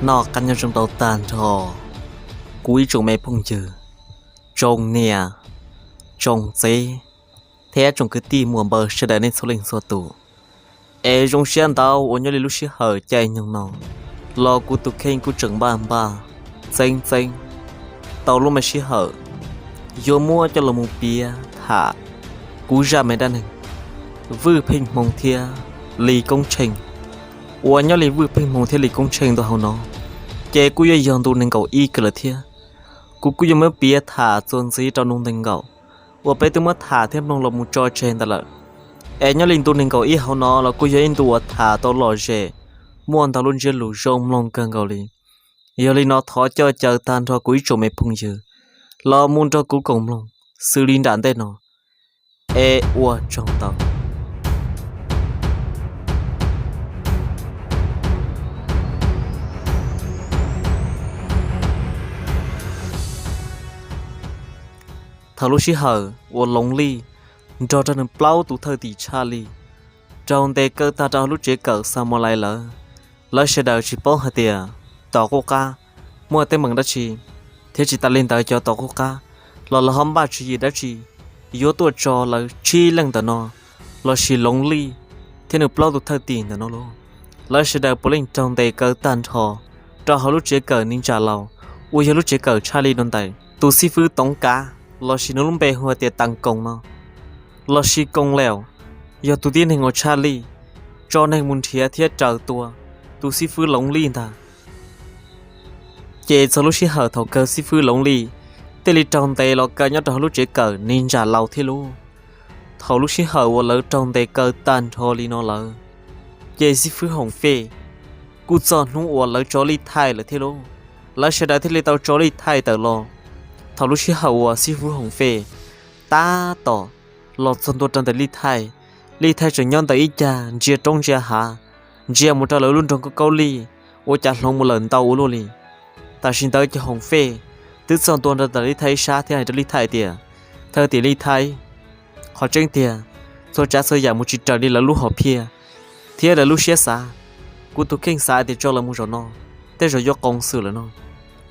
Noj qab nyob zoo rau tag nrho kuv ib tsoom me phooj ywg, tsoom niam, tsoom txiv thiab tsoom kwv tij muam npawg sawv daws nej txhua leej txhua tus. Es zoo siab ntau uas nyob li lub sij hawm caij nyoog no los kuv tus kheej kuj tseem npaj npaj txeeb txeeb tau lub me sij hawm yuav muab coj los mus piav tham kuv zaj me dab neeg Vwj Pheej Hmoo thiab Lis Koob Tsheej. Uas nyob li Vwj Pheej Hmoo thiab Lis Koob Tsheej ntu hauv no ces kuj yuav yog ntu nees nkaum ib kawg lawm thiab. Kuv kuj yuav muab piav tham txuas ntxiv rau ntu nees nkaum uas peb twb muab tham thiab mloog los mus tso tseg ntawd lawm. Es nyob li ntu nees nkaum ib hauv no los kuj yog ib ntu uas tham tau lom zem, muaj ntau lub ntsiab lus zoo mloog kawg nkaus li. Yog li no thov coj caw tag nrho kuv ib tsoom me phooj ywg los mus nrog kuv koom mloog xws li nram ntej no. Es ua tsaug ntau. Thaum lub sij hawm uas Loov Lij nrog rau nws plaub tus thwj tim Tshaj Lij raug ntes kaw tag rau lub tsev kawm Xa Mos Lais lawm, lawv sawv daws tsis paub hais tias tom qub qab muaj teeb meem dab tsi, thiab tsis tas li ntawd cov tom qub qab los lawv ho npaj tswv yim dab tsi yuav tuaj tso lawv tsib leej ntawm no lossis Loov Lij thiab nws plaub tus thwj tim ntawm no lauj. Lawv sawv daws puav leej raug ntes kaw tag nrho rau hauv lub tsev kawm Nis Ntsa Laus uas yog lub tsev kawm Tshaj Lij dua ntais. Tus xib fwb Toov Kav lossis nws lub npe hu hais tias Taas Koos no lossis Koos Laus, yog tus tib neeg uas Tshaj Lij tso neeg mus nrhiav thiab raws tua tus xib fwb Loov Lij ntag. Ces txog lub sij hawm thaum kawg xib fwb Loov Lij thiaj li raug ntes los kaw nyob rau hauv lub tsev kawm Nis Ntsa Laus thiab lauj. Thaum lub sij hawm uas lawv raug ntes kaw tag nrho li no lawm, ces xib fwb Hoom Fej kuj txog hnub uas lawv tso lij thaij lawm thiab lauj. Lawv sawv daws thiaj li tau tso lij thaij tawm los. Thaum lub sij hawm uas xib fwb Hoom Fej tab tom los txog ntua rau ntawm lij thaij, lij thaij tseem nyob ntawm ib cag ntsia roob ntsia hav, ntsia mus rau lawv lub nroog Kaub Kaub Lij ua cas hloov mus lawm ntau ua luaj li. Tam sim ntawd ces Hoom Fej twb txog ntua rau ntawm lij thaij ib sab thiab hais rau lij thaij tias, thawj tim lij thaij, qhov tseeb tiag, txhua tsav txhua yam mus tsis raws li lawv lub hom phiaj thiab lawv lub siab xav. Kuv tus kheej xav tias tso lawv mus zaum no, tej zaum yuav qoos xwm lawm no.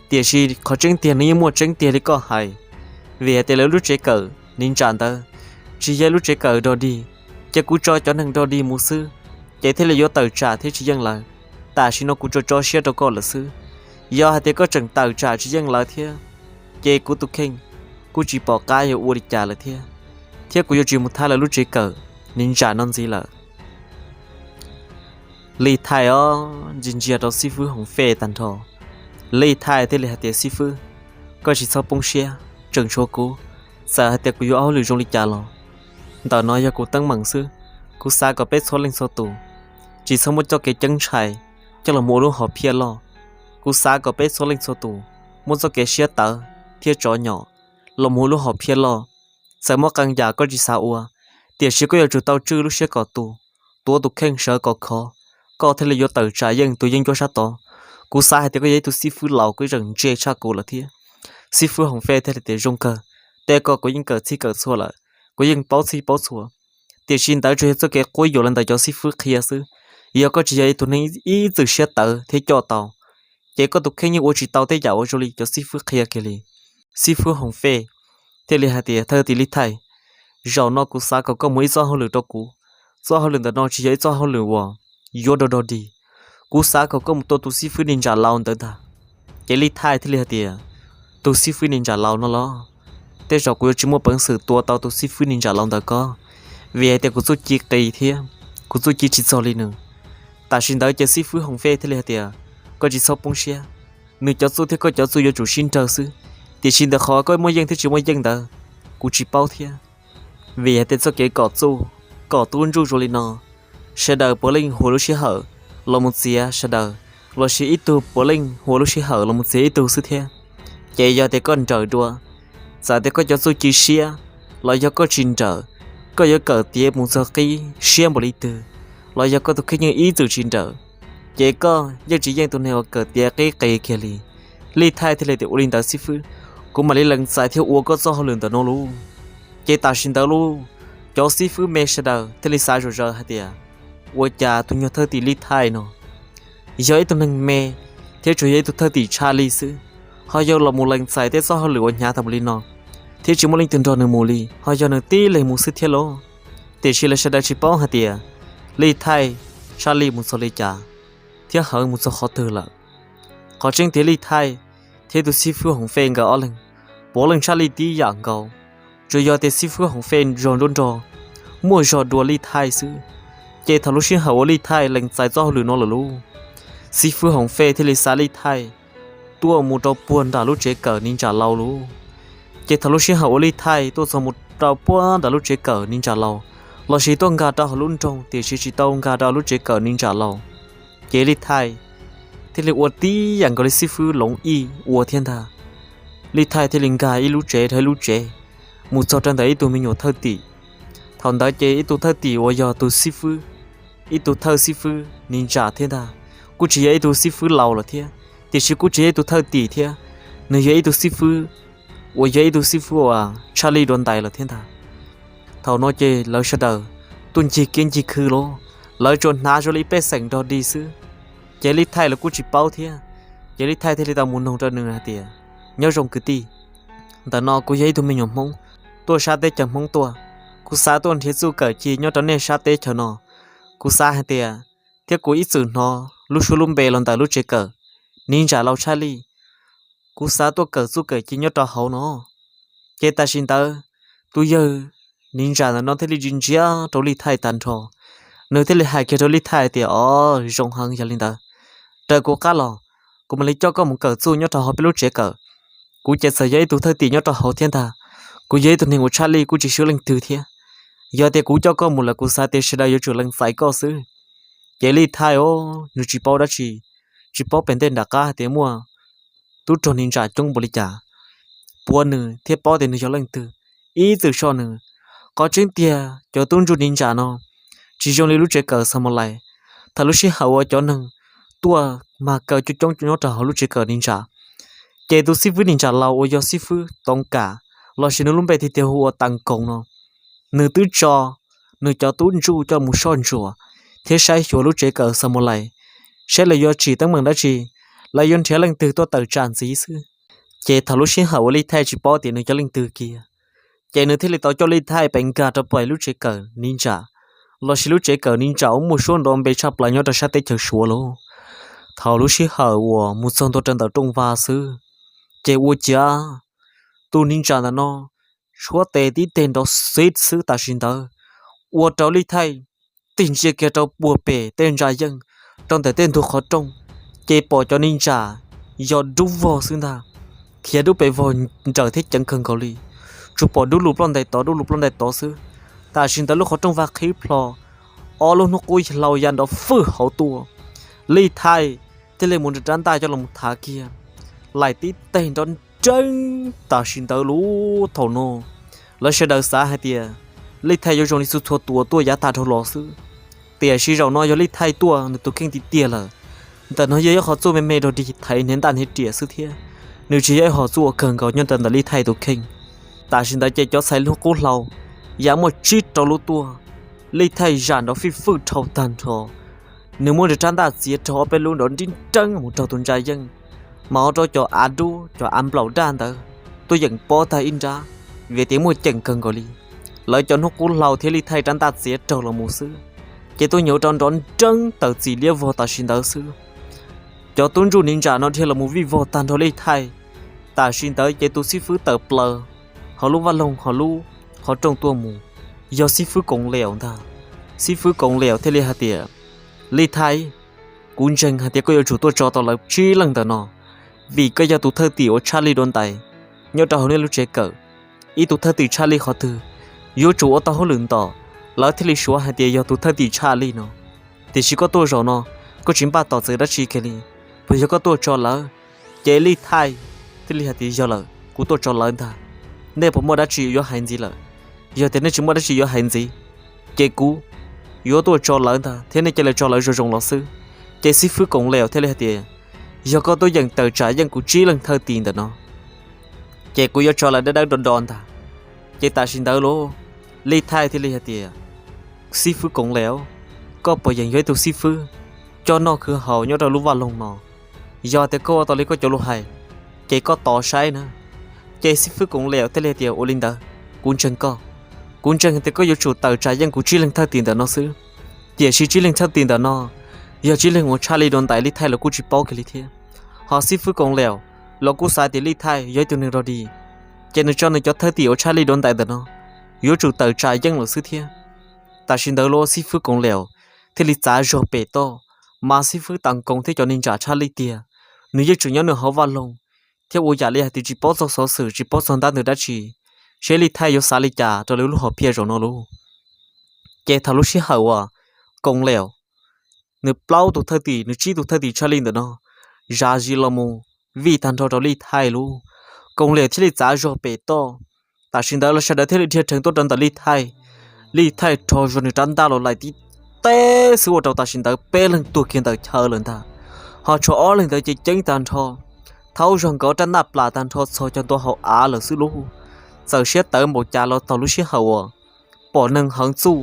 Tiam sis qhov tseeb tiag nws yeej muaj tseeb tiag li koj hais, vim hais tias lawv lub tsev kawm Nis Ntsa ntawd tsis yog lub tsev kawm dog dig, ces kuv tso cov neeg dog dig mus xwb, ces thiaj li yuav tawm tsam thiab tsis yeej lawv. Tam sim no kuv tsuas tso siab rau koj lawm xwb. Yog hais tias koj tseem tawm tsam tsis yeej lawv thiab, ces kuv tus kheej kuj tsis pom qab yuav ua li cas lawm thiab, thiab kuv yuav tsis mus thab lawv lub tsev kawm Nis Ntsa no ntxiv lawm. Lij thaij os, ntsia ntsia rau xib fwb Hoom Fej tag nrho, lij thaij thiaj li hais tias, xib fwb, koj tsis txhob poob siab, tseem tshuav kuv. Txawm hais tias kuv yuav ua hauj lwm zoo li cas los ntawm no yog kuv teeb meem xwb. Kuv xav kom peb txhua leej txhua tus tsis txhob muab txoj kev ceeb ntshai coj los mus ua lub hom phiaj loj. Kuv xav kom peb txhua leej txhua tus muab txoj kev siab tawv thiab tso nyom los mus ua lub hom phiaj loj. Txawm muaj qee yam koj tsis xav ua, tiam sis koj yuav tsum tau tswj lub siab kom tus, tuav tus kheej sawv kom khov, koj thiaj li yuav tawm tsam yeej tus yeeb ncuab sab tod. Kuv xav hais tias koj yog ib tug xib fwb laus, koj yeej ntse tshaj kuv lawm thiab. Xib fwb Hoom Fej thiaj li tias, zoo kawg, tej ko kuv yeej kawm txhij kawm txhua lawm, kuv yeej paub txhij paub txhua. Tiam sis ntawd tsuas yog txoj kev quab yuam los ntawm cov xib fwb qhia xwb. Yog koj tsis yog ib tug neeg ib txwm siab tawv thiab coj tau, ces koj tus kheej yeej ua tsis tau tej yam uas zoo li cov xib fwb qhia kiag li. Xib fwb Hoom Fej thiaj li hais tias, thawj tim lij thaij, zaum no kuv xav kom koj muab ib txoj hauj lwm rau kuv. Txoj hauj lwm ntawm no tsis yog ib txoj hauj lwm uas yuav dog dog dig. Kuv xav kom koj mus tua tus xib fwb Nis Ntsa Laus ntawd ntag. Ces lij thaij thiaj li hais tias, tus xib fwb Nis Ntsa Laus no los, tej zaum kuv yuav tsis muaj peev xwm tua tau tus xib fwb Nis Ntsa Laus ntawd ko, vim hais tias kuv txuj ci qis thiab kuv txuj ci tsis txog li nws. Tam sim ntawd ces xib fwb Hoom Fej thiaj li hais tias, koj tsis txhob poob siab, nws cov txuj thiab koj cov txuj yuav tsum sib nrawg xwb. Tiam sis ntawm qhov koj muaj yeej thiab tsis muaj yeej ntawd, kuv tsis paub thiab. Vim hais tias txoj kev kom txuj, kom tub ntsuj zoo li no, sawv daws puav leej huas lub sij hawm los mus txiav sawv daws, lossis ib tug puav leej huas lub sij hawm los mus txiav ib tug xwb thiab. Ces yog tias koj nrawm dua, txawm tias koj cov txuj ci siab, los yog koj tsis nrawm, koj yuav kawm tiav mus txog qib siab npaum li twg, los yog koj tus kheej yeej ib txwm tsis nrawm, ces koj yeej tsis yeej tus neeg uas kawm tiav qib qis kiag li. Lij Thaij thiaj li tias, ua li ntawd xib fwb, kuv mam li lees txais thiab ua koj txoj hauj lwm ntawm no lauj. Ces tam sim ntawd lauj, cov xib fwb me sawv daws thiaj li xav zom zaws hais tias, ua cas tus nyuag thawj tim Lij Thaij no yog ib tug neeg me thiab tsuas yog ib tug thawj tim tshaj lij xwb, ho yog los mus lees txais tej txoj hauj lwm uas hnyav tas mus li no, thiab tsis muaj leej twg nrog nws mus li, ho yog nws tib leeg mus xwb thiab lauj. Tiam sis lawv sawv daws tsis paub hais tias Lij Thaij tshaj lij mus txog li cas thiab hawv mus txog qhov twg lawm. Qhov tseeb tiag Lij Thaij thiab tus xib fwb Hoov Fej nkawd ob leeg puav leej tshaj lij tib yam nkaus, tsuas yog tias xib fwb Hoov Fej zog nruab nrog muaj zog dua Lij Thaij xwb. Ces thaum lub sij hawm uas Lij Thaij lees txais txoj hauj lwm no lawm lauj, xib fwb Hoov Fej thiaj li xa Lij Thaij tuaj mus rau puag nram lub tsev kawm Niv Ntsam Laus lauj. Ces thaum lub sij hawm uas Lij Thaij tuaj txog mus rau puag nram lub tsev kawm Niv Ntsam Laus, lossis tuaj nkag rau hauv lub nroog tiam sis tsis tau nkag rau lub tsev kawm Niv Ntsam Laus, ces Lij Thaij thiaj li ua tib yam nkaus li xib fwb Loov Ij ua thiab ntag. Lij Thaij thiaj li nkag ib lub tsev rau ib lub tsev, mus txog rau ntawm ib tug me nyuam thawj tim. Thaum ntawd ces ib tug thawj tim uas yog tus xib fwb, ib tug thawj xib fwb Niv Ntsam thiab ntag, kuj tsis yog ib tug xib fwb laus lawm thiab, tiam sis kuj tsis yog ib tug thawj tim thiab, nws yog ib tug xib fwb uas yog ib tug xib fwb uas tshaj lij dua ntais lawm thiab ntag. Thaum no ces lawv sawv daws tuaj ncig kiab ncig khw lauj, lawv tsuas hnav zoo li pej xeem nrog dig xwb. Ces Lij Thaij los kuj tsis paub thiab, ces Lij Thaij thiaj li tau mus noog rau nws hais tias, nyob zoo kwv tij, ntawm no kuv yog ib tug me nyuam Hmoob tuaj sab teb chaws Hmoob tuaj, kuv xav tuaj nrhiav txuj kawm ci nyob rau nej sab teb chaws no. Kuv xav hais tias, thiab kuv ib txwm hnov lub suab lub npe los ntawm lub tsev kawm Niv Ntsam Laus tshaj lij, kuv xav tuaj kawm txuj kawm ci nyob rau hauv no. Ces tam sim ntawd tus yawg Niv Ntsam ntawm no thiaj li ntsia ntsia rau Lij Thaij tag nrho, nws thiaj li hais kiag rau Lij Thaij tias, o, zoo heev, yog li ntawd raws kuv qab los, kuv mam li coj koj mus kawm txuj nyob rau hauv peb lub tsev kawm. Kuv ces txawm yog ib tug thawj tim nyob rau hauv thiab ntag, kuv yog ib tug neeg uas tshaj lij kuj tsis swb leej twg thiab. Yog tias kuv coj koj mus lawm kuv xav tias sawv daws yuav tsum lees txais koj xwb. Ces Lij Thaij os, nws tsis paub dab tsi, tsis paub pem ntej nram qab hais tias muaj tub rog Niv Ntsam coob npaum li cas, puav nws thiab paub tias nws yog leej twg ib txwm soj nws. Qhov tseeb tiag cov tub ntsuj Niv Ntsam no tsis zoo li lub tsev kawm Xa Mos Lais. Thaum lub sij hawm uas cov neeg tuaj mag kaw coob coob nyob rau hauv lub tsev kawm Niv Ntsam, ces tus xib fwb Niv Ntsam Laus uas yog xib fwb Toov Kam, lossis nws lub npe tiag tiag hu ua Taas Koos no, nws twb tso nws cov tub ntsuj coj mus soj ntsuam thiab saib xyuas lub tsev kawm Xa Mos Lais, saib lawv yuav tsim teeb meem dab tsi, lawv yuav nrhiav leej twg tuaj tawm tsam ntxiv xwb. Ces thaum lub sij hawm uas Lij Thaij tsis paub tias nws cov leej twg kiag, ces nws thiaj li tau coj Lij Thaij pem nkag rau pem lub tsev kawm Niv Ntsam, lossis lub tsev kawm Niv Ntsam uas muaj suab nrov npe tshaj plaws nyob rau sab teb chaws Suav lauj. Thaum lub sij hawm uas mus txog ntua rau ntawm rooj vag xwb, ces ua ciav tus Niv Ntsam ntawm no tshuab tes tib teg nrov xib xwb tam sim ntawd, ua rau Lij Thaij tig ntsia kiag rau puag pem tej ntsa yeej, rau ntawm tej ntug qhov rooj, ces pom cov Niv Ntsam yog dub vog xwb ntag, khiav dub pes vog nrawm thiab ceev kawg nkaus li, tsuas pom dub lug ploj ntais tod dub lug ploj ntais tod xwb. Tam sim ntawd lub qhov rooj vag qhib plho, ob lub hnub qub hlau ya nrov fwj hauv tuaj. Lij Thaij thiaj li mus nrog rab ntaj coj los thav kiag, laim tib teg nrov nreeb tam sim ntawd lauj. Thaum no lawv sawv daws xav hais tias Lij Thaij yuav zoo li txhua txhua tus tuaj yav tag dhau los xwb, tiam sis zaum no yog Lij Thaij tuaj nws tus kheej tiag tiag lawm. Ntawm no yog ib qho txuj me me rog dig thaiv hniav ntaj hniav riam xwb thiab, nws tsis yog ib qho txuj uas kawg nkaus nyob rau ntawm Lij Thaij tus kheej. Tam sim ntawd ces cov txhais hlub qub hlau ya muaj tsib rau lub tuaj, Lij Thaij zam nrov fij fwj dhau tag nrho. Nws muab nws rab ntaj txiav raug ob peb lub nrov nrib nreeb mus raug tus ntsa yeej, mas ua rau cov av dub cov av nplaum daj ntawd tuaj yeem pob tag ib nrab, vim tias muaj ceem kawg nkaus li. Lawv cov hnub qub hlau thiab Lij Thaij rab ntaj txiav raug los mus xwb, ces tuaj nyuam rau nrov nreeb tawm txim liab vog tam sim ntawd xwb. Cov tub ntsuj Niv Ntsam no dhia los mus vij vog tag nrho Lij Thaij. Tam sim ntawd ces tus xib fwb tawm plaws hauv lub vaj loog hauv lub qhov rooj tuaj mus, yog xib fwb Koov Liaus ntag. Xib fwb Koov Liaus thiaj li hais tias, Lij Thaij, kuv ntseeg hais tias koj yuav tsum tuaj tso tau lawv tsib leej ntawm no, vim koj yog tus thawj tim uas tshaj lij dua ntais nyob rau hauv nej lub tsev kawm. Ib tug thawj tim tshaj lij qhov twg yuav tsum ua tau hauj lwm ntom, lawv thiaj li suav hais tias yog tus thawj tim tshaj lij no. Tiam sis koj tuaj zaum no, koj tsis npaj tos txwv dab tsi kiag li, puas yog koj tuaj tso lawv? Ces Lij Thaij thiaj li hais tias yog lawm, kuv tuaj tso lawv ntag. Nej puas muaj dab tsi yuav hais ntxiv lawm? Yog tias nej tsis muaj dab tsi yuav hais ntxiv, ces kuv yuav tuaj tso lawv ntag thiab nej cia li tso lawv zoo zoo los xwb. Ces xib fwb Koos Liaus thiaj li hais tias yog koj tuaj yeem tawm tsam yeej kuv tsib leeg thawj tim ntawm no, ces kuv yuav tso lawv dawb dawb do do ntag. Ces tam sim ntawd los Lij Thaij thiaj li hais tias xib fwb Koos Liaus, koj puas yeem yog ib tug xib fwb coj noj khwv haus nyob rau lub vaj loog no? Yog tias koj ua tau li koj cov lus hais, ces koj tos saib na. Ces xib fwb Koos Liaus thiaj li hais tias ua li ntawd, kuv ntseeg koj. Kuv ntseeg tias koj yuav tsum tawm tsam yeej kuv tsib leeg thawj tim ntawm no xwb. Tiam sis tsib leeg thawj tim ntawm no yog tsib leeg uas tshaj lij dua ntais, Lij Thaij los kuj tsis paub kiag li thiab. Ho xib fwb Koos Liaus los kuj xav tias Lij Thaij yog ib tug neeg rog dig, ces nws tso nws cov thawj tim uas tshaj lij dua ntais ntawm no yuav tsum tawm tsam yeej lawm xwb thiab. Tam sim ntawd los xib fwb Koos Liaus thiaj li txav zog pem toj, mas xib fwb Tam Koos thiab cov neeg ntsa tshaj lij tiag, nws yeej tseem nyob nws hauv vaj loog thiab ua yam li hais tias tsis paub txog xov xwm tsis paub txog ntab ntawm dab tsi, seb Lij Thaij yuav xav li cas rau lawv lub hom phiaj zaum no lauj. Ces thaum lub sij hawm uas Koos Liaus nws plaub tus thawj tim, nws tsib tus thawj tim tshaj lij ntawm no zam zis los mus vij tag nrho rau Lij Thaij lauj, Koos Liaus thiaj li txav zog pem toj. Tam sim ntawd los sawv daws thiaj li dhia rheev tuaj rau ntawm Lij Thaij. Lij Thaij rho zog nws rab ntaj los laim tib teb xwb ua rau tam sim ntawd peb leeg tuag kiag ntawm chaw lawm ntag. Ho tshuav ob leeg ntawd ces ceeb tag nrho, thaub zog nkawd rab ntaj plam tag nrho txhos caug ntua hauv av lawm xwb lauj. Txawm siab tawv npaum cas los thaum lub sij hawm uas pom neeg heev txuj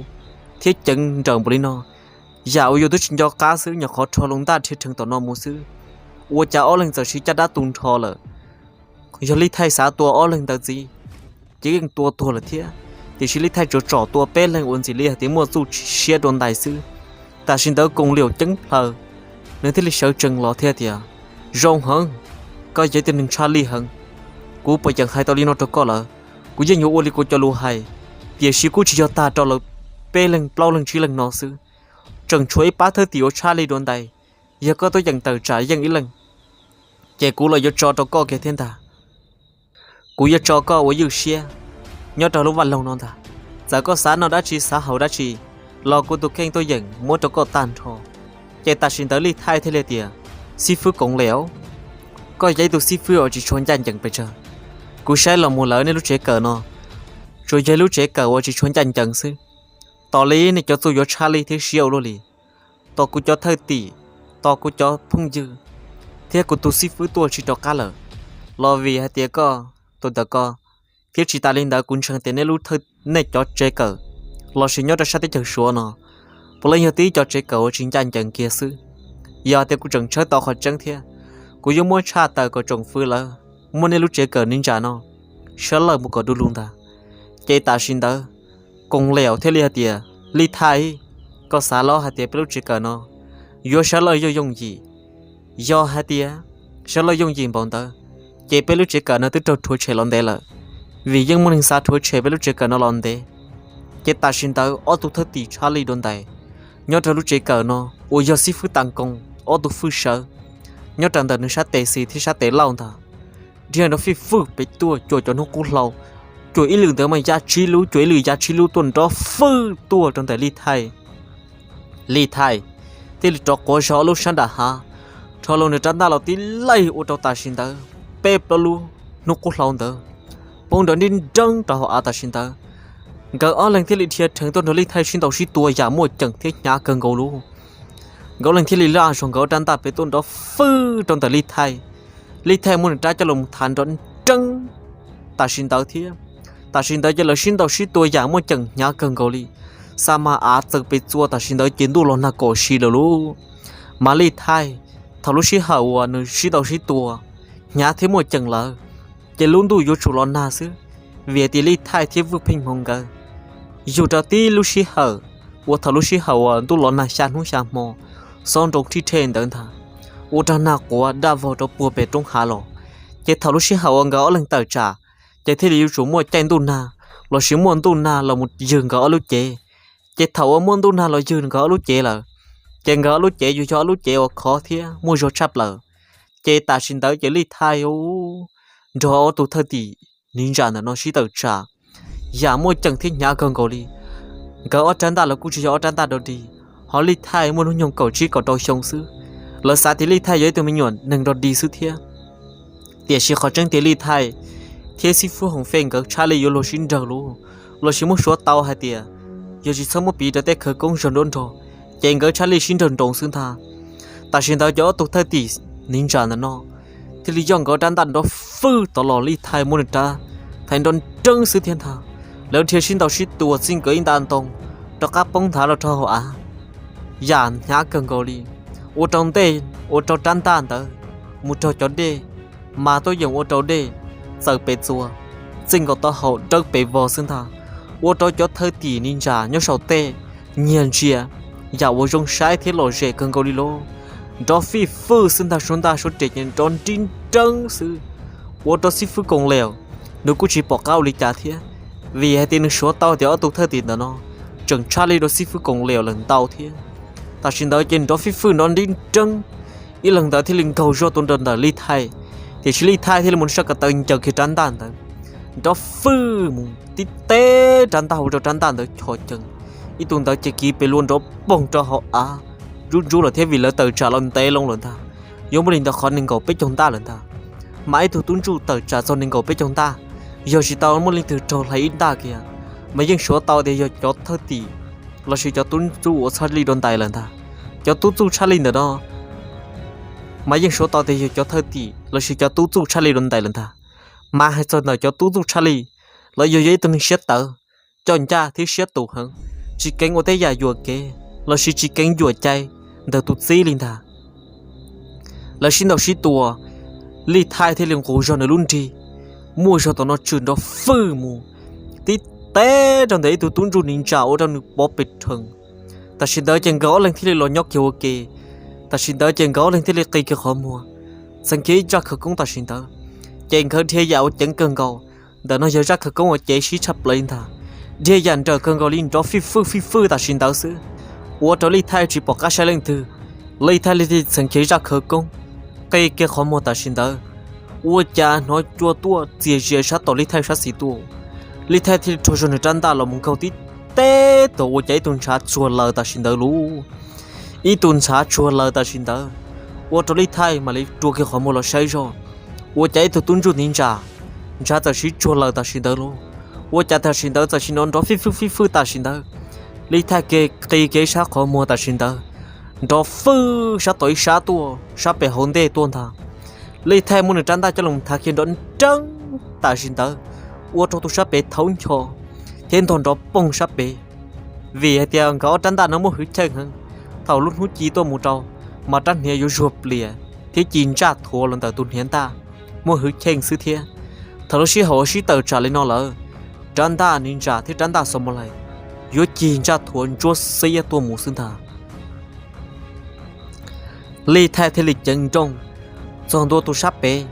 thiab ceev nrawm npaum li no, yam uas yus twb tsis nco qab xwb, nyuam qhuav rho loo ntaj dhia rheev tom no mus xwb, ua cas ob leeg txawm siv caj dab tu nrho lawm. Yog Lij Thaij xav tua ob leeg ntawd ntxiv, ces yeej tua tuag lawm thiab, tiam sis Lij Thaij tsuas tsom tua peb leeg uas ntxim li hais tias muaj txuj siab dua ntais xwb. Tam sim ntawd Koos Liaus ceeb plaws, nws thiaj li sawv tsees los thiab tias, zoo heev, koj yog ib tug neeg tshaj lij heev, kuv puas yeem hais tau li no rau koj lawm? Kuv yeej yuav ua li kuv cov lus hais, tiam sis kuj tsis yog tag rau lawv peb leeg plaub leeg tsib leeg no xwb, tseem tshuav ib pab thawj tim uas tshaj lij dua ntais. Yog koj tuaj yeem tawm tsam yeej ib leeg, ces kuv los yuav tso rau koj kiag thiab ntag. Kuv yuav tso koj ua ywj siab nyob rau lub vaj loog no ntag. Txawm koj xav noj dab tsi xav haus dab tsi, los kuv tus kheej tuaj yeem muab rau koj tag nrho. Ces tam sim ntawd Lij Thaij thiaj li tias, xib fwb Koos Liaus, koj yog ib tug xib fwb uas tsis tshua ncaj ncees pes tsawg. Kuv saib los mus lawm nej lub tsev kawm no tsuas yog lub tsev kawm uas tsis tshua ncaj ncees xwb. Tos li nej cov txuj yuav tshaj lij thiab siab ua luaj li. Tos kuv cov thawj tim, tos kuv cov phooj ywg, thiab kuv tus xib fwb tuaj tsis rov qab lawm, los vim hais tias koj tus ntawm ko. Thiab tsis tas li ntawd kuv ntseeg tias nej lub, nej cov tsev kawm lossis nyob rau sab teb chaws Suav no, puav leej yog tib cov tsev kawm uas tsis ncaj ncees kiag xwb. Yog tias kuv tseem tshawb tau qhov tseeb thiab, kuv yuav muab tshaj tawm kom tsoom fwv lawv muab nej lub tsev kawm ni ntsa no sab lawj mus kom du lug ntag. Ces tam sim ntawd Koos Liaus thiaj li hais tias, Lij Thaij, koj xav los hais tias peb lub tsev kawm no yuav sab lawj yooj yooj yim? Yog hais tias sab lawj yooj yim npaum ntawd, ces peb lub tsev kawm no twb raug rhuav tshem los ntev lawm, vim yeej muaj neeg xav rhuav tshem peb lub tsev kawm no los ntev. Ces tam sim ntawd ob tug thawj tim tshaj lij dua ntais nyob rau lub tsev kawm no uas yog xib fwb Tas Koos ob tug fwj sawv nyob rau ntawm nws sab tes xis thiab sab tes lauj ntag, dhia nrov fij fwj pem tuaj cuam cov hnub qub hlau, cuam ib lwm ntawd mas ya tsib lub, cuam ib lwm ya tsib lub tuaj nrov fwj tuaj rau ntawm Lij Thaij. Lij Thaij thiaj li rov quav zog ob lub sab nram hav, rho los nws rab ntaj los tib laij ua rau tam sim ntawd peb plaub lub hnub qub hlau ntawd poob nrov nrib nreeb rau hauv av tam sim ntawd. Nkawd ob leeg thiaj li dhia rheev tuaj nrog Lij Thaij sib ntaus sib tua yam muaj ceem thiab hnyav kawg nkaus lub. Nkawd ob leeg thiaj li laj zog nkawd ob rab ntaj pem tuaj nrov fwj rau ntawm Lij Thaij. Lij Thaij muab nws rab coj los mus thav nrov nreeb tam sim ntawd thiab. Tam sim ntawd ces lawv sib ntaus sib tua yam muaj ceem hnyav kawg nkaus li, xa mas av txawm pes txua tam sim ntawd ces ntuj los nag kom si lawm lauj. Mas Lij Thaij thaum lub sij hawm uas nws sib ntaus sib tua hnyav thiab muaj ceem lawm, ces lub ntuj yuav tsum los nag xwb, vim tias Lij Thaij thiab Vwj Pheej Hmoo nkawd yug rau tib lub sij hawm uas thaum lub sij hawm uas ntuj los nag xya hnub xya hmo, xob nroo thij rhe ntawd ntag, ua rau nag quav daj vog rau puag pem roob hav los. Ces thaum lub sij hawm uas nkawd ob leeg tawm tsam, ces thiaj li yuav tsum muaj caij ntuj nag lossis muaj ntuj nag los mus ywg nkawd ob lub cev. Ces thaum uas muaj ntuj nag los ywg nkawd ob lub cev lawm, ces nkawd ob lub cev yuav yog ob lub cev uas khov thiab muaj zog tshaj plaws. Ces tam sim ntawd ces Lij Thaij nrog ob tug thwj tim niv ntsa ntawm no sib tawm tsam, yam muaj ceem thiab hnyav kawg nkaus li. Nkawd ob rab ntaj los kuj tsis yog ob rab ntaj dog dig, ho Lij Thaij muaj hnub nyoog kaum tsib kaum rau xyoo xwb. Lawv xav tias Lij Thaij yog ib tug me nyuam neeg dog dig xwb thiab. Tiam sis qhov tseeb tiag Lij Thaij thiab xib fwb Hoos Fej nkawd tshaj lij yuav luag sib nrawg lub, los sis muab suav tau hais tias yog tsis txhob muab piv rau tej khawv koob zog nruab nrog, ces nkawd tshaj lij sib nrawg nroos xwb ntag. Tam sim ntawd ces ob tug thwj tim niv ntsa ntawm no thiaj li yog nkawd rab ntaj nrov fwj tod los Lij Thaij muab nws rab thaiv nrov nreeb xwb thiab ntag. Lawv dhia sib ntaus sib tua txij nkawd ib nta ntoo rov qab poob nthav los rau hauv av, yam hnyav kawg nkaus li. Ua rau ntej, ua rau rab ntaj ntawd mus raug cov dej, mas tuaj yeem ua rau dej txawm pes txuas, txij nkaus taub hau dawb pes vog xwb ntag. Ua rau cov thwj tim niv ntsa nyob saum tej nyiag ntsia, yam uas zoo saib thiab lom zem kawg nkaus li lauj. Nrov fij fwj xwb ntag, suab ntaj suab res ces nrov nrib nreeb xwb. Ua rau xib fwb Koos Leus nws kuj tsis pom qab ua li cas thiab, vim hais tias nws suav tau tias ob tug thwj tim ntawm no tseem tshaj lij rau xib fwb Koos Leus lawm ntau thiab. Tam sim ntawd ces nrov fij fwj nrov nrib nreeb, ib leeg ntawd thiaj li nkaug zog tuaj rau ntawm Lij Thaij, tiam sis Lij Thaij thiaj li mus saj ko taw ncaws kiag rab ntaj ntawd. Nrov fwj mus tib teb rab ntaj ua rau rab ntaj ntawd chos cees, ib tug ntawd ces kiv pes lug nrov poog rau hauv av ntsub ntsub lawm thiab, vim lawv tawm tsam los ntev loo lawm ntag. Yuav muaj li ntawm qhov nees nkaum peb caug ntaj lawm ntag. Mas ib tug tub ntsuj tawm tsam txog nees nkaum peb caug ntaj, yog tsis tau muaj leej twg raug hlais ib ntaj kiag, mas yeej suav tau tias yog cov thwj tim lossis cov tub ntsuj uas tshaj lij dua ntais lawm ntag. Cov tub ntsuj tshaj lij ntawm no mas yeej suav tau tias yog cov thwj tim lossis cov tub ntsuj tshaj lij dua ntais lawm ntag. Mas hais txog ntawm cov tub ntsuj tshaj lij los yog yog ib tug neeg siab tawv, coj ncaj thiab siab tus heev, tsis keev ua tej yam yuam kev lossis tsis keev yuam cai ntawm tus txib li ntag. Lawv sib ntaus sib tua, Lij Thaij thiaj li nqus zog nws lub nrig, muaj zog tom no tshwm nrov fwj mus tib teb rau ntawm ib tug tub ntsuj niv ntsa ua rau nws pov pes rhees. Tam sim ntawd ces nkawd ob leeg thiaj li los nyob kiag ua ke. Tam sim ntawd ces nkawd ob leeg thiaj li qi kiag qhov muag, txheev kiag ib zaj khawv koob tam sim ntawd. Ces nkawd dhia yam uas ceev kawg nkaus, ntawm no yog zaj khawv koob uas ceev sib tshaj plaws li ntag. Dhia yam nrawm kawg nkaus li nrov fij fwj fij fwj tam sim ntawd xwb, ua rau Lij Thaij tsis pom qab saib leej twg. Lij Thaij thiaj li txheev kiag zaj khawv koob, qi kiag qhov muag tam sim ntawd, ua cas hnov cua tuaj txias zias sab tom Lij Thaij sab xis tuaj. Lij Thaij thiaj li rho zog nws rab ntaj los mus nkaug tib teb tuag, ua cas ib tug ntshav tsuag laws tam sim ntawd lauj. Ib tug ntshav tsuag laws tam sim ntawd, ua rau Lij Thaij mam li rua kiag qhov muag los saib zog, ua cas ib tug tub ntsuj niv ntsa, ntshav txawm sib tsuag laws tam sim ntawd lauj. Ua cas tam sim ntawd txawm sim nrov nrov fij fwj fij fwj tam sim ntawd. Lij Thaij kiag qi kiag ib sab qhov muag tam sim ntawd, nrov fwj sab tom ib sab tuaj, sab pem hauv ntej tuaj ntag. Lij Thaij muab nws rab ntaj coj los thav kiag nrov nreeb tam sim ntawd, ua rau tus sab pem thaub ncho thiab ntog nrov poog sab pem. Vim hais tias nkawd ob rab ntaj no muaj hwj chim heev, thaum lub hnub ci tuaj mus rau, mas rab hniav yuav zuag plias thiab ci ntsaj thuav los ntawm tus hniav ntaj, muaj hwj chim xwb thiab. Thaum lub sij hawm uas sib tawm tsam li no lawm, rab ntaj niv ntsa thiab rab ntaj xos mos lais yuav cig ntsaj thuav ntsuab xiab tuaj mus xwb ntag. Lij Thaij thiaj li ceev nrooj txog ntua tus sab pem,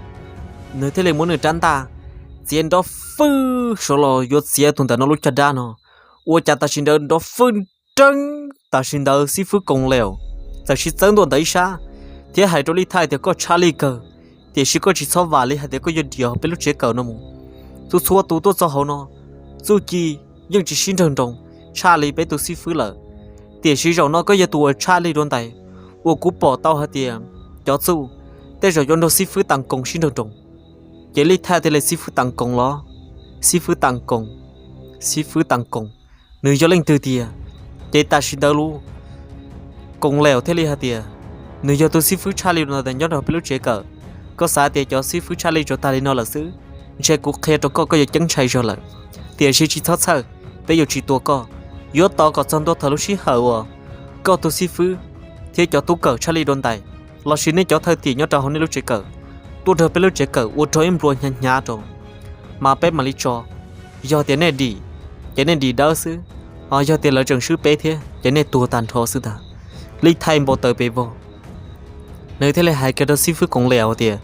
nws thiaj li muab nws rab ntaj txiav nrov fwj saud los yuav txiav tus ntawm no lub caj dab no. Ua cas tam sim ntawd nrov fwj nreeb, tam sim ntawd xib fwb Koos Leus txawm sib txawb ntua ntawm ib sab thiab hais rau Lij Thaij tias, koj tshaj lij kawg, tiam sis koj tsis txhob vam li hais tias koj yuav dim hauv peb lub tsev kawm no mus. Txhua txhua tus tuaj txog hauv no, txuj ci yeej tsis sib nrawg nroos tshaj li peb tus xib fwb lawm, tiam sis zaum no koj yog tus uas tshaj lij dua ntais, uas kuv pom tau hais tias cov txuj tej zaum yuav nrog xib fwb Taas Koos sib nrawg nroos. Ces Lij Thaij thiaj li, xib fwb Taas Koos los? Xib fwb Taas Koos? Xib fwb Taas Koos nws yog leej twg tiag? Ces tam sim ntawd lub Koos Leus thiaj li hais tias, nws yog tus xib fwb tshaj lij dua ntais nyob rau peb lub tsev kawm. Koj xav tias cov xib fwb tshaj lij tsuas tag li no lawm xwb? Ntshe kuv qhia rau koj, koj yuav ceeb ntshai zog lawm. Tiam sis tsis txhob txhawj, peb yuav tsis tua koj. Yuav tos kom txog ntua thaum lub sij hawm uas koj tus xib fwb thiab cov tub kawm tshaj lij dua ntais, lossis nej cov thawj tim nyob rau hauv nej lub tsev kawm tuaj rau peb lub tsev kawm ua rog ib nplua hnyav hnyav rau, mas peb mam li tso. Yog tias nej dim, ces nej dim dawb xwb, ho yog tias lawv tseem swb peb thiab ces nej tuag tag nrho xwb ntag. Lij Thaij npau taws pes vog, nws thiaj li hais kiag rau xib fwb Koos Leus tias,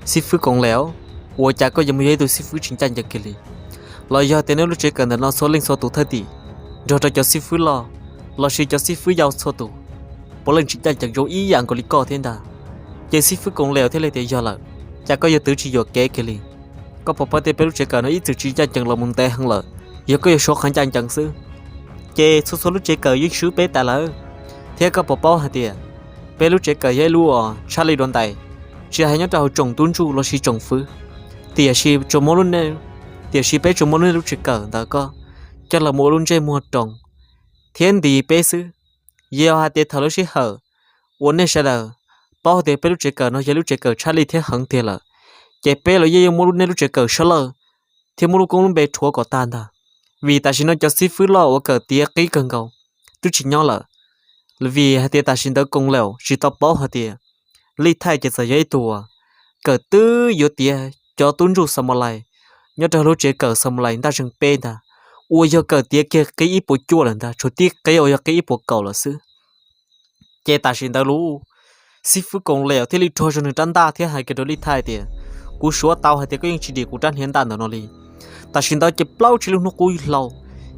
xib fwb Koos Leus, ua cas koj yuav mus yog ib tug xib fwb tsis ncaj ncees kiag li? Los yog tias nej lub tsev kawm ntawm no txhua leej txhua tus thawj tim nrog rau cov xib fwb loj lossis cov xib fwb yau txhua tus puav leej tsis ncaj ncees zoo ib yam nkaus li koj thiab ntag? Ces xib fwb Koos Liaus thiaj li tias, Yog lawm, cas koj yuav twv tsis yuam kev kiag li? Koj puas paub tias peb lub tsev kawm no ib txwm tsis ncaj ncees los mus ntev heev lawm, yog koj yuav suav qhov ncaj ncees xwb. Ces txhua txhua lub tsev kawm yeej swb peb tas lawm, thiab koj puas paub hais tias peb lub tsev kawm yog ib lub uas tshaj lij dua ntais, tsis hais nyob rau hauv tsoom tub ntsuj los sis tsoom fwv, tiam sis tsuas muaj lub nej, tiam sis peb tsuas muab lub nej lub tsev kawm ntawd koj coj los mus ua lub ntsej muag roos thiab ntis peb xwb. Yog hais tias thaum lub sij hawm uas nej sawv daws paub tias peb lub tsev kawm no yog lub tsev kawm tshaj lij thiab heev tiag lawm, ces peb los yeej yuav muab lub nej lub tsev kawm sab lawj thiab muab lub koob lub npe rhuav kom tag ntag. Vim tam sim no cov xib fwb loj uas kawm tiav qib kawg nkaus twb tsis nyob lawm, vim hais tias tam sim ntawd Koos Liaus tsis tau paub hais tias Lij Thaij ces txawm yog ib tug uas kawm twb yuav tiav cov tub ntsuj Xas Mas Lais nyob rau lub tsev kawm Xas Mas Lais ntaj zeeg peb ntag, uas yog kawm tiav kiag qib ib puas cuaj lawm ntag, tshuav tib qib uas yog qib ib puas kaum lawm xwb. Ces tam sim ntawd lub xib fwb Koos Liaus thiaj li rho zog nws rab ntaj thiab hais kiag rau Lij Thaij tias, Kuv suav tau hais tias koj yeej tsis dim kuv rab hniav ntaj ntawm no li. Tam sim ntawd ces plaub tsib lub hnub qub hlau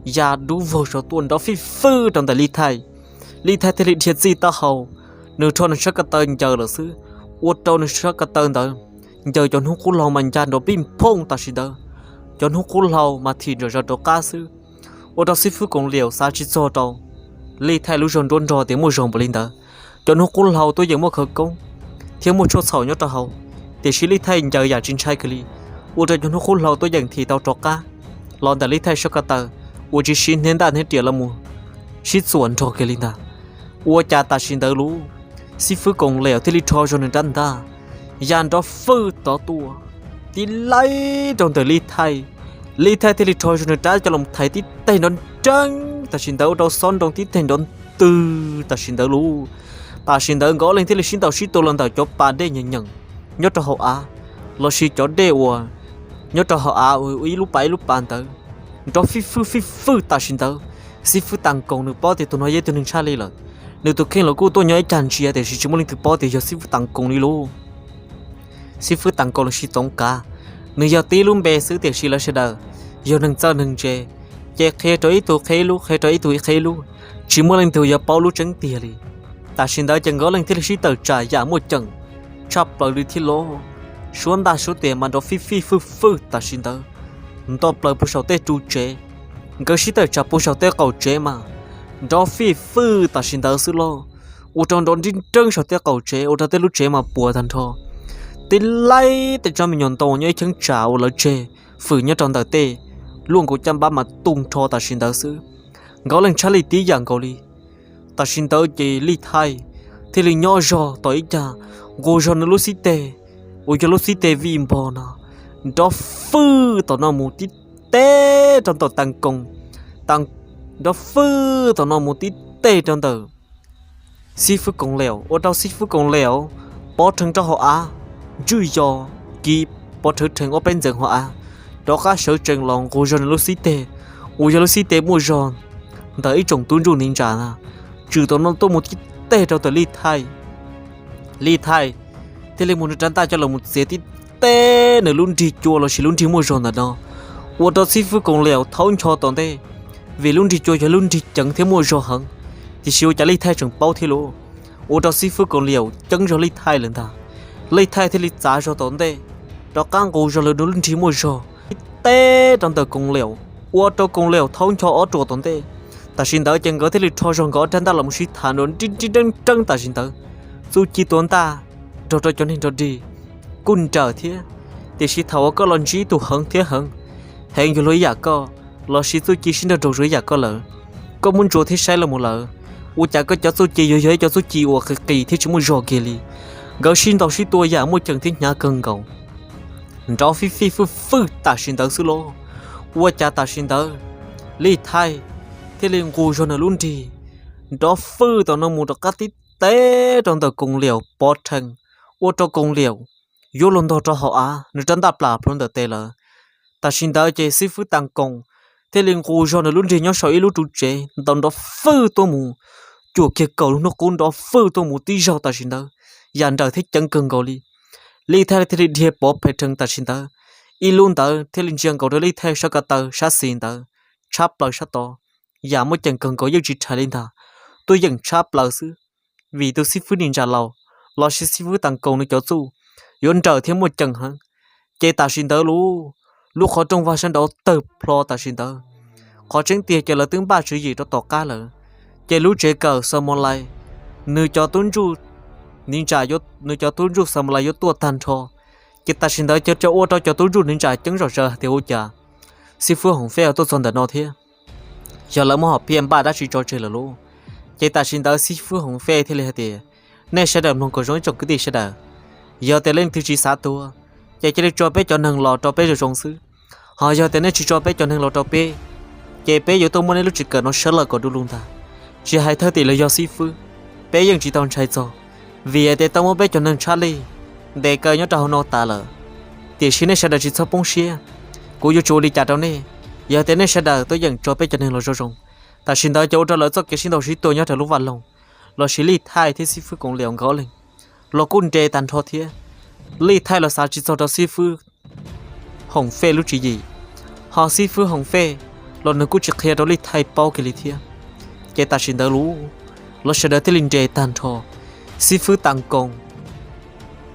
ya dub vog saum tuaj nrov fij fwj rau ntawm Lij Thaij. Lij Thaij thiaj li dhia txij taub hau, nws rho nws sab ko taw ncaws lawm xwb, ua rau nws sab ko taw ntawd ncaws cov hnub qub hlau mas ncaj nrov pij phooj tam sim ntawd. Cov hnub qub hlau mas thim nram zos rov qab xwb, ua rau xib fwb Koos Liaus xav tsis txog rau Lij Thaij lub zog nruab nrog tias muaj zog npaum li ntawd. Cov hnub qub hlau tuaj yeem muaj khawv koob thiab muaj tshuaj txhaum nyob rau hauv, tiam sis Lij Thaij ncaws yam tsis ntshai kiag li, ua rau cov hnub qub hlau tuaj yeem thim tau rov qab los ntawm Lij Thaij sab ko taw, uas tsis siv hniav ntaj hniav riam los mus sib txuam nrog kiag li ntag. Ua cas tam sim ntawd lub xib fwb Koos Liaus thiaj li rho zog nws rab ntaj ya nrov fwj tod tuaj tib laib rau ntawm Lij Thaij. Lij Thaij thiaj li rho zog nws rab coj los thaiv tib teg nrov nreeb tam sim ntawd ua rau xob nroo tib teg nrov ntwg tam sim ntawd lub. Tam sim ntawd nkawd ob leeg thiaj li sib ntaus sib tua los ntawm cov pas dej nyeem nyeem nyob rau hauv av, los sis cov dej uas nyob rau hauv av uas ib lub pas ib lub pas ntawd nrov fij fwj fij fwj tam sim ntawd. Xib fwb Taas Koos nws paub tias tus no yog ib tug neeg tshaj lij lawm, nws tus kheej los kuj tuaj nyob ib cag ntsia tiam sis tsis muaj leej twg paub tias yog xib fwb Taas Koos li lub. Xib fwb Taas Koos los sis Txoov Kav, nws yog tib lub npe xwb tiam sis lawv sawv daws yog neeg txawj neeg ntse, ces qhia rau ib tug qhia ib lub, qhia rau ib tug qhia ib lub, tsis muaj leej twg yuav paub lub tseeb tiag li. Tam sim ntawd ces nkawd ob leeg thiaj li sib tawm tsam yam muaj ceem tshaj plaws li thiab lauj. Suab ntaj suab tias mas nrov fij fij fwj fwj tam sim ntawd nto plaws puag saum tej ru tsev. Nkawd sib tawm tsam puag saum tej qaum tsev mas nrov fij fwj tam sim ntawd xwb lauj, ua rau nrov nrib nreeb saum tej qaum tsev ua rau tej lub tsev mas puas tag nrho. Tib laib tej tsob me nyuam ntoo nyob ib cheeb tsam uas lawv tseg fwm nyob rau ntawm tej luaj nkaus caj npab mas tu nrho tam sim ntawd xwb. Nkawd ob leeg tshaj lij tib yam nkaus li. Tam sim ntawd ces Lij Thaij thiaj li nyob zog tom ib cag, nqus zog nws lub xib teg uas yog lub xib teg vij npog no nrov fwj tom no mus tib teg rau ntawm Taas Koos, nrov fwj tom no mus tib teg rau ntawm xib fwb Koos Liaus, ua rau xib fwb Koos Liaus pov rhees rau hauv av, ntswj yos kiv pov rheev rhees ob peb ntxeev hauv av, rov qab sawv tsees los nqus zog nws lub xib teg uas yog lub xib teg muaj zog ntawm ib tsoom tub ntsuj ntiv ntsa na, tswm tom no tuaj mus tib teg rau ntawm Lij Thaij. Lij Thaij thiaj li muab nws rab ntaj coj los mus txiav tib teg nws lub nrig cua los sis lub nrig muaj zog ntawm no, ua rau xib fwb Koos Liaus thaub ncho tom ntej, vim lub nrig cua yog lub nrig ceev thiab muaj zog heev, tiam sis ua cas Lij Thaij tseem paub thiab lauj, ua rau xib fwb Koos Liaus ceeb zog Lij Thaij lawm ntag. Lij Thaij thiaj li txav zog tom ntej, rov qab nqus zog nws lub nrig muaj zog tib teg rau ntawm Koos Liaus, ua rau Koos Liaus thaub ncho ob ruam tom ntej. Tam sim ntawd ces nkawd thiaj li rho zog nkawd ob rab ntaj los mus sib tham nrov nrib nrib nreeb nreeb tam sim ntawd. Txuj Ci tua ntaj nrog rau cov neeg nrog dig kuj nrawm thiab, tiam sis thaum uas koj los ntsib tus heev thiab heev, heev yuav luag ib yam koj, los sis Txuj Ci sib nrog nraug zoo ib yam koj lawm, koj muab ntsuas thiab saib los mus lawm, ua cas koj cov Txuj Ci yuav yog ib cov Txuj Ci uas qis qis thiab tsis muaj zog kiag li. Nkawd sib ntaus sib tua yam muaj ceem thiab hnyav kawg nkaus, nrov fij fij fwj fwj tam sim ntawd xwb lauj. Ua cas tam sim ntawd Lij Thaij thiaj li nqus zog nws lub nrig nrov fwj tom no mus rov qab tib teg rau ntawm Koos Liaus pov rhees, ua rau Koos Liaus yuav luag ntog rau hauv av, nws rab ntaj plam plhuav ntawm tes lawm. Tam sim ntawd ces xib fwb Taas Koos thiaj li nqus zog nws lub nrig nyob saum ib lub ru tsev ntaus nrov fwj tuaj mus, cuam kiag kaum lub hnub qub nrov fwj tuaj mus tib zaug tam sim ntawd, yam nrawm thiab ceev kawg nkaus li. Lij Thaij thiaj li dhia pov phem rhees tam sim ntawd, ib lub ntawd thiaj li ntsia nkaus rau Lij Thaij sab ko taw sab xis ntawd, tshab plaws sab tod, yam muaj ceem kawg nkaus yeej tsis rhais li ntag, tuaj yeem tshab plaws xwb. Vim tus xib fwb nws ntsa laus los sis xib fwb Taas Koos nws cov txuj yuav nrawm thiab muaj ceem heev. Ces tam sim ntawd lub, lub qhov rooj vag sab nraud tawg plho tam sim ntawd. Qhov tseeb tiag ces lawv twb npaj tswv yim rau tom qab lawm. Ces lub tsev kawm Xamalais, nws cov tub ntsuj, nws cov tub ntsuj Xamalais yuav tuaj tag nrho. Ces tam sim ntawd ces ua rau cov tub ntsuj nws ntsam ceeb zom zaws hais tias ua cas xib fwb Hoom Fej tuaj txog ntawm no thiab, yog lawv muab hom phiaj npaj dab tsi tso tseg lawm lauj. Ces tam sim ntawd xib fwb Hoom Fej thiaj li hais tias, nej sawv daws mloog kom zoo ib tsoom kwv tij sawv daws, yog tias leej twg tsis xav tuag, ces cia li tso peb cov neeg los rau peb zoo zoo xwb. Ho yog tias nej tsis tso peb cov neeg los rau peb, ces peb yuav tuaj muab nej lub tsev kawm no sawv lawm kom du lug ntag. Tsis hais thawj tim los yog xib fwb, peb yeej tsis tau ntshai txog, vim hais tias tau muab peb cov neeg tshaj lij ntes kaw nyob rau hauv no tas lawm. Tiam sis nej sawv daws tsis txhob poob siab, kuv yuav tsis ua li cas rau nej, yog tias nej sawv daws tuaj yeem tso peb cov neeg los zoo zoo. Tam sim ntawd ces ua rau lawv txoj kev sib ntaus sib tua nyob rau lub vaj loog, los sis Lij Thaij thiab xib fwb Koos Liam nkawd ob leeg los kuj nres tag nrho thiab. Lij Thaij los xav tsis txog rau xib fwb Hoom Fej lub tswv yim, ho xib fwb Hoom Fej los nws kuj tsis qhia rau Lij Thaij paub kiag li thiab. Ces tam sim ntawd lub, lawv sawv daws thiaj li nres tag nrho. Xib fwb Taas Koos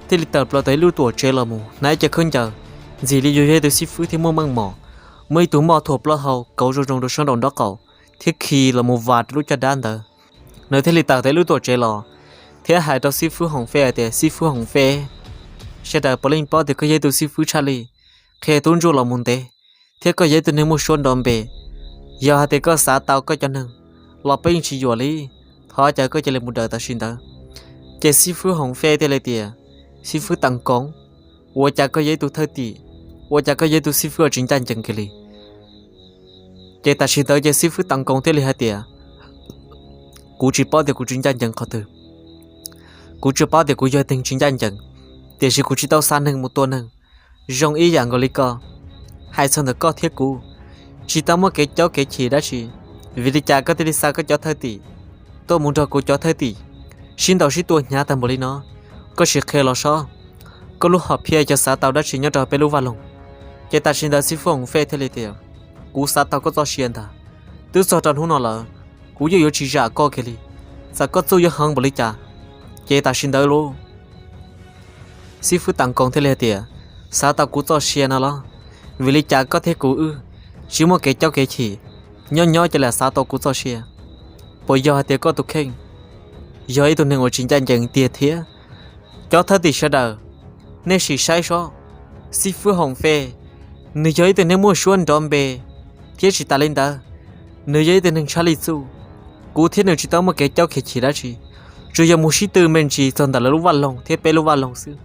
thiaj li tawm plaws tau ib lub tuam tsev los mus hnav ib ce khaub ncaws, ntxim li yog ib tug xib fwb thiab muaj meej mom, muaj ib tug moj thuam plaub hau kauv zoo zoo rau sab nraum nraub qaum, thiab khi los mus vas rau lub caj dab ntawd. Nws thiaj li tawm tau ib lub tuam tsev los, thiab hais rau xib fwb Hoom Fej hais tias, xib fwb Hoom Fej, sawv daws puav leej paub tias koj yog ib tug xib fwb tshaj lij, qhia tub ntsuj los mus ntev, thiab koj yog ib tug neeg muaj suab nrov npe. Yog hais tias koj xav tau koj cov neeg, los peb yeej tsis yuam li, thov caw koj cia li mus daws tam sim ntawd. Ces xib fwb Hoom Fej thiaj li tias, xib fwb Taas Koos, ua cas koj yog ib tug thawj tim, ua cas koj yog ib tug xib fwb uas tsis ncaj ncees kiag li? Ces tam sim ntawd ces xib fwb Taas Koos thiaj li hais tias, kuv tsis paub tias kuv tsis ncaj ncees qhov twg, kuv tsis paub tias kuv yog ib tug neeg tsis ncaj ncees, tiam sis kuv tsis tau xa neeg mus tua neeg, zoo ib yam nkaus li koj. Hais txog ntawm koj thiab kuv, tsis tau muaj kev caub kev chim dab tsi, vim li cas koj thiaj li xa koj cov thawj tim tuaj mus nrog kuv cov thawj tim sib ntaus sib tua hnyav tag npaum li no? Koj sim qhia los saib, koj lub hom phiaj xav tau dab tsi nyob rau peb lub vaj loog? Ces tam sim ntawd xib fwb Hoom Fej thiaj li tias, kuv xav tau koj txoj sia ntag. Twb txog rau hnub no lawm, kuv yeej yuav tsis zam koj kiag li, txawm koj txuj yuav heev npaum li cas. Ces tam sim ntawd lub, xib fwb Taas Koos thiaj li hais tias, xav tau kuv txoj sia no los? Vim li cas koj thiab kuv wb tsis muaj kev caub kev chim, nyob nyob cia li xav tau kuv txoj sia? Puas yog hais tias koj tus kheej yog ib tug neeg uas tsis ncaj ncees tiag thiab? Cov thawj tim sawv daws, nej sim saib saib, xib fwb Hoom Fej, nws yog ib tug neeg muaj suab nrov npe, thiab tsis tas li ntawd, nws yog ib tug neeg tshaj lij txuj. Kuv thiab nws tsis tau muaj kev caub kev chim dab tsi, tsuas yog mus sib tw me ntsis txog ntawm lawv lub vaj loog thiab peb lub vaj loog xwb,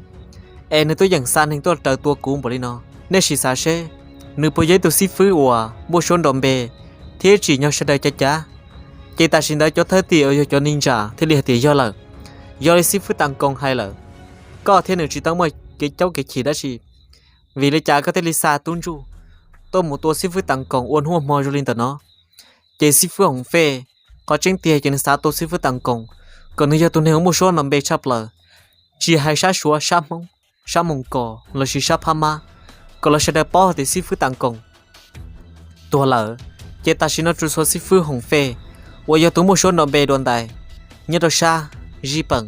es nws tuaj yeem xa neeg tuaj raws tua kuv npaum li no. Nej sim xav seb, nws puas yog ib tug xib fwb uas muaj suab nrov npe thiab tsim nyog sawv daws cav cav? Ces tam sim ntawd cov thawj tim uas yog cov neeg ntsa thiaj li hais tias yog lawm, yog li xib fwb Taas Koos hais lawm, koj thiab nws tsis tau muaj kev caub kev chim dab tsi, vim li cas koj thiaj li xa tub ntsuj tuaj mus tua xib fwb Taas Koos ua hnub hmo zoo li ntawm no? Ces xib fwb Hoom Fej, qhov tseeb tiag ces nws xav tua xib fwb Taas Koos, kom nws yog tus neeg uas muaj suab nrov npe tshaj plaws, tsis hais sab Suav, sab Hmoob, sab Moos Kos los sis sab Phab Mab, kom lawv sawv daws paub hais tias xib fwb Taas Koos tuag lawm. Ces tam sim no tsuas tshuav xib fwb Hoom Fej uas yog tus muaj suab nrov npe dua ntais nyob rau sab Zij Pees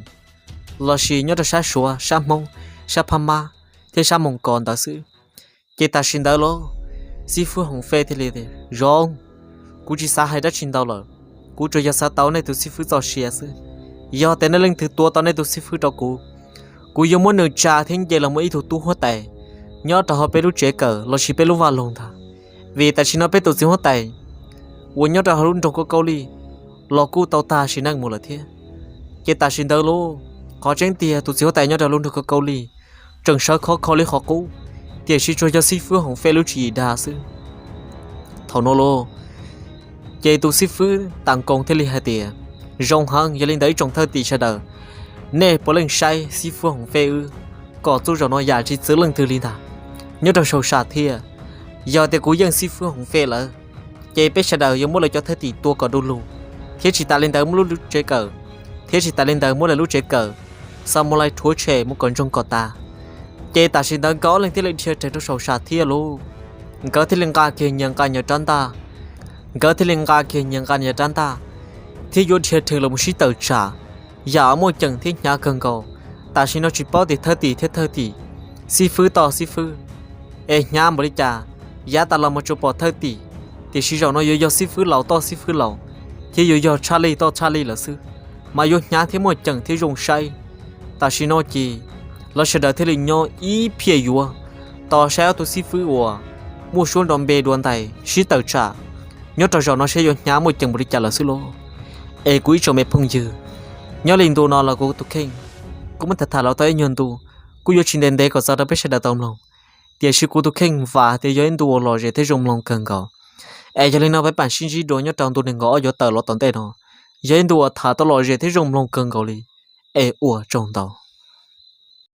los sis nyob rau sab Suav, sab Hmoob, sab Phab Mab thiab sab Moos Kos ntawd xwb. Ces tam sim ntawd los xib fwb Hoom Fej thiaj li tias, zoo, kuv tsis xav hais dab tsi ntau lawm, kuv tsuas yog xav tau nej tus xib fwb txoj sia xwb. Yog tias nej leej twg tua tau nej tus xib fwb rau kuv, kuv yuav muab nws tsa thiab nce los mus ib tug tub huab tais nyob rau hauv peb lub tsev kawm los sis peb lub vaj loog ntag. Vim tam sim no peb tus txiv huab tais uas nyob rau hauv lub nroog Kaub Kaub Lij los kuj tau tag sim neej mus lawm thiab. Ces tam sim ntawd los, qhov tseeb tiag tus txiv huab tais nyob rau lub nroog Kaub Kaub Lij tseem sawv khov kho li qhov qub, tiam sis tsuas yog xib fwb Hoom Fej lub tswv yim dag xwb. Thaum no los, ces tus xib fwb Taas Koos thiaj li hais tias, zoo heev, yog li ntawd ib tsoom thawj tim sawv daws, nej puav leej saib xib fwb Hoom Fej wb kom txuj zaum no yam tsis txwv leej twg li ntag. Nyob rau saum sam thiaj, yog tias kuv yeej xib fwb Hoom Fej lawm, ces peb sawv daws yuav muab lawv cov thawj tim tua kom du lug, thiab tsis tas li ntawd muab lub tsev kawm, thiab tsis tas li ntawd muab lawv lub tsev kawm Xamalais rhuav tshem mus kom ntsoog kom tas. Ces tam sim ntawd nkawd ob leeg thiaj li dhia rhees rau saum sam thiaj los, nkawd thiaj li nqa kiag nyias nqa nyias rab ntaj, nkawd thiaj li nqa kiag nyias nqa nyias rab ntaj, thiab yuav dhia rhees los mus sib tawm tsam yam uas muaj ceem thiab hnyav kawg nkaus. Tam sim no tsis paub tias thawj tim thiab thawj tim, xib fwb toj xib fwb, es hnyav npaum li cas, yav tas los mas tsuas pom thawj tim, tiam sis zaum no yuav yog xib fwb laus toj xib fwb laus, thiab yuav yog tshaj lij toj tshaj lij lawm xwb, mas yuav hnyav thiab muaj ceem thiab zoo saib. Tam sim no ces lawv sawv daws thiaj li nyob ib phiaj yuav tos saib ob tug xib fwb uas muaj suab nrov npe dua ntais sib tawm tsam nyob rau zaum no saib yuav hnyav muaj ceem npaum li cas lawm xwb lauj. Es kuv ib tsoom me phooj ywg, nyob li ntu no los kuv tus kheej kuj muab tham tham los tau ib nyuag ntu, kuj yuav tsis ntev ntev kom txog rau peb sawv daws tau mloog, tiam sis kuv tus kheej vam tias yog ib ntu uas lom zem thiab zoo mloog kawg nkaus. Es yog li no peb mam sib ntsib dua nyob rau ntu nees nkaum ob yuav tawm los tom ntej no, yog ib ntu uas tham tau lom zem thiab zoo mloog kawg nkaus li. Es ua tsaug ntau.